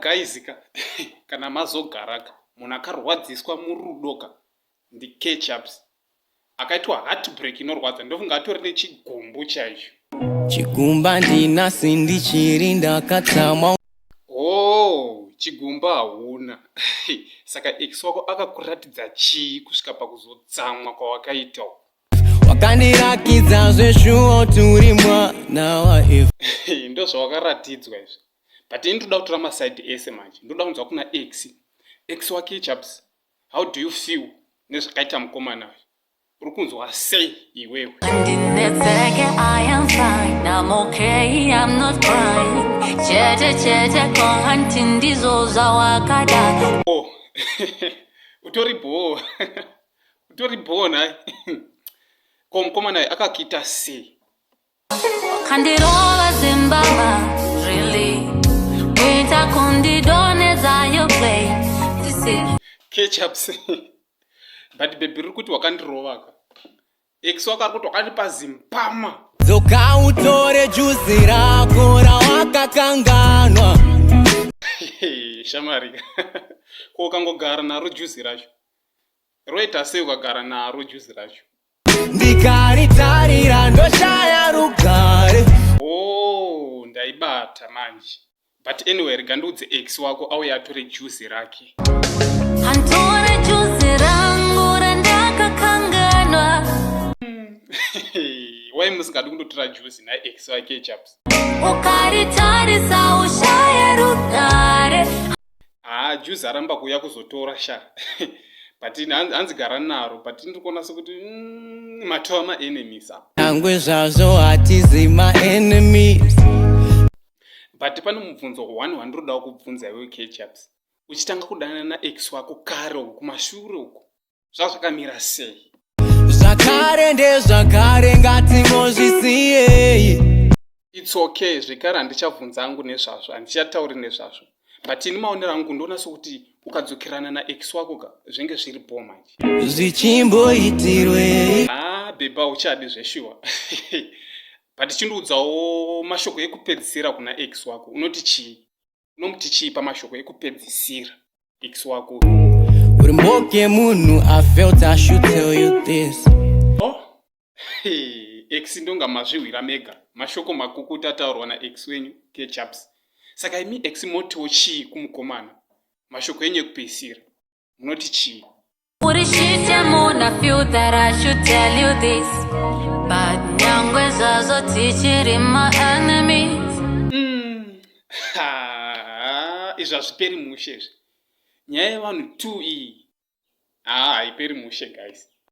Guys ka, kana mazogara ka, munhu akarwadziswa murudo ka ndiKetchups. Akaitwa heartbreak inorwadza, ndofunga atori nechigumbu chaicho. Chigumba ndinasi ndichiri ndakatsamwa. Oh, chigumba hauna. Saka ex wako akakuratidza chii kusvika pakuzotsamwa kwawakaita uku? Wakandirakidza zveshuwo turi mwana waEva. Ndozvawakaratidzwa izvi. But ini ndoda kutora maside ese manje. Ndoda kunzwa kuna ex. Ex waKetchups, how do you feel nezvakaita mukomana uyu? Uri kunzwa sei iwewe? Andinetseke, I am fine, I'm okay, I'm not crying. Chete chete kohanti ndizvo zvawakada. Oh, utori bhoo. Utori bhoo nhai. Ko mukomana uyu akakuita sei? Kandirova zimbama, really. Kuita kundidonedza your play. This is Ketchups. But baby riri kuti wakandirova ka. Ex wako ari kuti wakandipa zimpama. Dzoka utore juzi rako rawakakanganwa. Shamari. Ko ukangogara naro juzi racho? Roita sei ukagara naro juzi racho? Ndikaritarira ndoshaya rugare. Oh, ndaibata manje. But anyway, rega ndiudze ex wako auye atore juzi rake. Antore juzi rangu randakakanganwa. Why musingadi kundotora juzi naye ex wake chaps? Ukaritarisa ushaye rugare. Ah, juzi aramba kuuya kuzotora sha. But hanzi gara naro, but ndiri kuona sekuti matova maenemies apa. Nyangwe zvazvo hatizi maenemies. But pane mubvunzo one wandinoda kubvunza iwe Ketchups. Uchitanga kudanana naex wako kare uku kumashure uku, zvazvakamira sei? Zvakare ndezvakare ngatingozvisiyei. It's okay, zvekare handichabvunza hangu nezvazvo, handichatauri nezvazvo. But ini maonero angu ndoona sokuti ukadzokerana naex wako ka zvinge zviri bho manje. Zvichimboitirwei? Ah, bhebha uchadi zveshuwa. But chindiudzawo mashoko ekupedzisira kuna ex wako. Unoti chii? Unomuti chii pamashoko ekupedzisira ex wako? Uri mboke munhu, I felt I should tell you this. Oh? Hey, ex ndonga mazvihwira mega. Mashoko makukuta ataurwa naex wenyu Ketchups. Saka imi ex motiwo chii kumukomana? Mashoko enyu ekupedzisira. Munoti chii? Uri shit yemunhu, I feel that I should tell you this. But nyangwe zvazvo tichiri ma-enemies. Ha, izvi hazviperi mushe izvi. Nyaya yevanhu 2 iyi. Haa, haiperi mushe guys.